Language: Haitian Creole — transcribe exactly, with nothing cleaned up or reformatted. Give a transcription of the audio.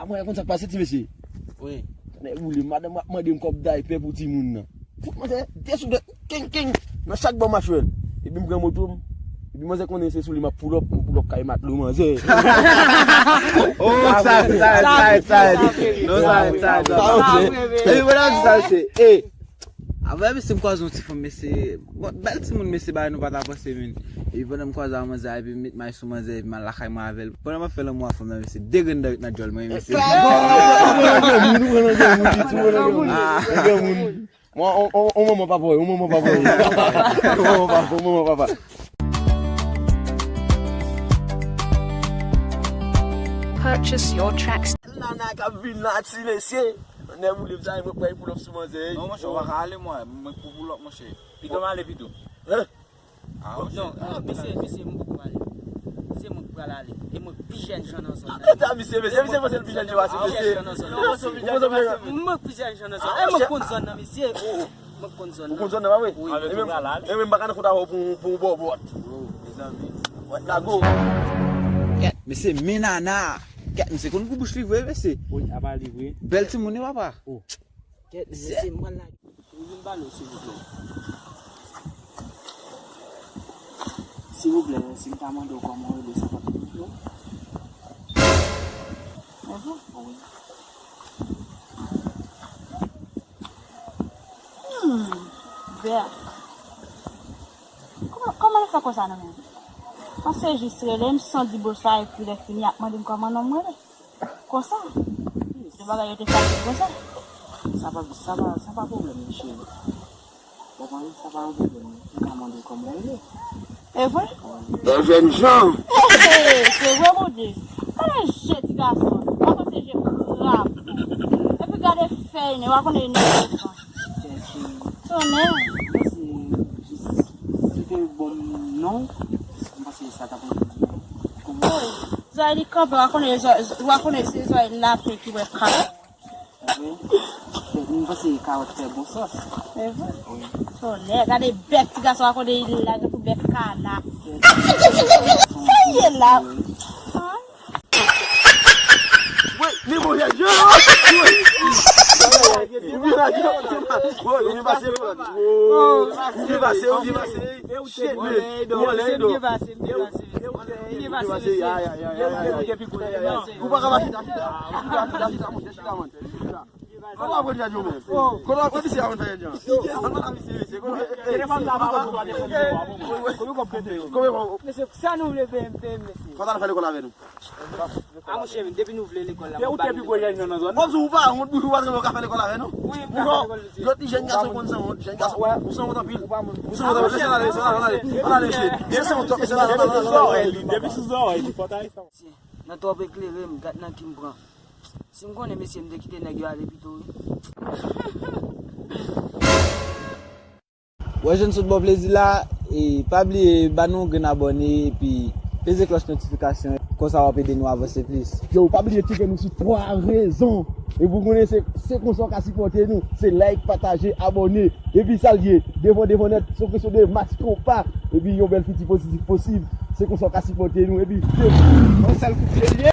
Mwen konn sa k pase ti mesye. Wi. Nèg boule, madanm ap mande m kòb daypè pou timoun nan. Fout manzè de sou de, keng, keng, nan chak bò machwèl. Epi m pran moto m. Epi manzè konnen se sou li m ap pull up, m pull up kay matlo manzè. Oh, sa, sa, sa, sa. Non, sa, sa, sa. Epi mwen ap di sa, se, e, Avè mesye m kwaze yon ti fanm, mesye, bon, bèl timoun, mesye, bagay nou pa ta panse menm. Epi pandan m kwaze a manzè a, epi m met may sou manzè, epi m al lakay mwen avè l. Pandan m ap fè lanmou a fanm nan, mesye, de grenn dan ret nan djòl mwen, mesye. Ou pran nan granmoun, ou pran nan granmoun, ou pran nan granmoun. Nan granmoun. Mwen, on, on, on manman papa, on manman papa. On manman papa, on manman papa. Purchase your tracks. Nana k ap vin la, ti mesye. Nèg boule m sa, mwen pral pull up sou manzè. Non, monchè, ou pa ka ale, mwen. Mwen pou pull up, monchè. Pito m ale, pito. Hein? Ah, non, non, mesye, mesye, mwen poko ale. Se mwen k pral ale. E mwen k pi jèn jan nan zòn nan. Kanta misye, mesye, misye panse l pi jèn jan pase, mesye. Mwen k pi jèn jan nan zòn. E mwen k konn zòn nan, mesye. Mwen k konn zòn nan. Ou konn zòn nan, pa vre? Wi. E menm, e menm m pa ka nan kont avè w pou, pou yon bòbòt. What la go? Kèt, mesye, men nana. Kèt, misye konn gou bouch li vre, mesye. Wi, apa li vre. Bèl timoun wi, papa. Oh. Kèt, mesye, m pral lage. Ou vin pale w, silvouplè. Silvouplè, si m ta mande w kòman w rele, sa p ap fèt non. Mwen vre? Wi. Hmm, Vè. Kòman, kòman l fè konsa nan men m? Mwen se jis rele m san di bonswa epi lè fini ap mande m kòman non m rele. Konsa. Se bagay yo te fasil konsa. Sa pa, sa pa, sa pa pwoblèm, cheri. Ou konprann? Sa pa yon pwoblèm. M ka mande w kòman w ye. E vre? Yon jèn jan. Se vre, Bondye. Gade je ti gason. Ou pa panse je krab. Epi gade fèy nen, ou pa konnen nen enfan. Tonnè. Si te bon non, m panse sa ta pral. Zòrèy li kanpe, w a konnen zò-, w a konnen se zòrèy lapen ki wè kawòt. Mwen panse kawòt fè bon sòs. Wi. Tonnè, gade bèk ti gason w a konnen li lage pou bèk kana. Sa l ye la? Wi, li bon jèn jan. Wi. Ou byen pase, ou byen pase, ou byen pase. Shit, man. Ou anlè do. Ou pa ka pa chita, chita. Ou pa ka chita, chita, monchè, chita, man. Chita. Kote w ap pran jèt yo, man? Kote w ap pran jèt yo? Telefòn la pa wè. Mesye, sa nou vle peye m, peye m, mesye. Fò ta fè lekòl avè nou. A monchè, depi nou vle lekòl la, mwen pa vle lekòl. Bon, ou pa wont, ou pa ka fè lekòl avè nou? Wi, mwen ka fè lekòl, mesye. Lòt li jèn gason konn sanwont, jèn gason, ou sanwont anpil. Ou sanwont anpil, mesye, ann ale, ann ale, ann ale, mesye. Mesye, sanwont twòp, mesye, ann ale, ann ale, ann ale. Depi sou zòrèy li, fò ta rete. Nan twòp eklere m, gad nan ki m pran. Si m konnen, mesye, m te kite nèg yo ale pito, wi. Wè, jèn sot bò plezi la, e pa bliye ba nou yon grenn abòne epi peze klòch notifikasyon, konsa w ap ede nou avanse plis. Yo, pa bliye tcheke nou sou twa rezon. Epi w konnen se, se konsa w ka sipòte nou, se like, pataje, abòne. Epi sa l ye, devan, devan nèt, se yon kesyon de max konpa. Epi yon bèl fiti pozitif posib, se konsa w ka sipòte nou. Epi, yon sèl kout pye l ye.